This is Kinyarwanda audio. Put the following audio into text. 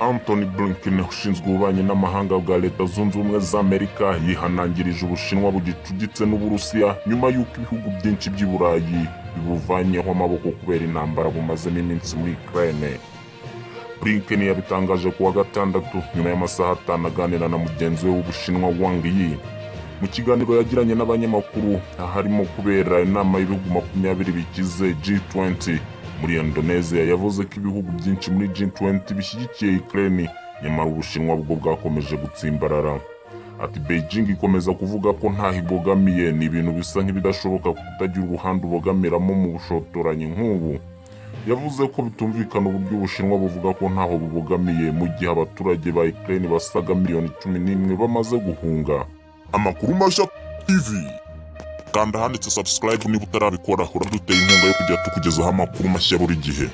Antony Blinken, ushinzwe ububanyi n'amahanga bwa Leta Zunze Ubumwe za Amerika, yihanangirije Ubushinwa bugicuditse n'Uburusiya nyuma y'uko ibihugu byinshi by'i Burayi bibuvanyeho amaboko kubera intambara bumazemo iminsi muri Ukraine. Blinken yabitangaje ku wa gatandatu nyuma y'amasaha 5 aganira na mugenzi we w'Ubushinwa, Wang Yi. Mu kiganiro yagiranye n'abanyamakuru aharimo kubera inama y'ibihugu 20 bikize, G20, muri Indonesia, yavuze ko ibihugu byinshi muri G20 bishyigikiye Ukraine, nyamara Ubushinwa bwo bwakomeje gutsimbarara. Ati: "Beijing ikomeza kuvuga ko ntaho ibogamiye. Ni ibintu bisa nk'ibidashoboka kutagira uruhande ubogamiramo mu bushotoranyi nk'ubu." Yavuze ko bitumvikana uburyo Ubushinwa buvuga ko ntaho bubogamiye mu gihe abaturage ba Ukraine basaga miliyoni 11 bamaze guhunga. Amakuru Mashya TV, kanda ahanditse subscribe niba utarabikora. Uraduteye inkunga yo kujya tukugezaho amakuru mashya buri gihe.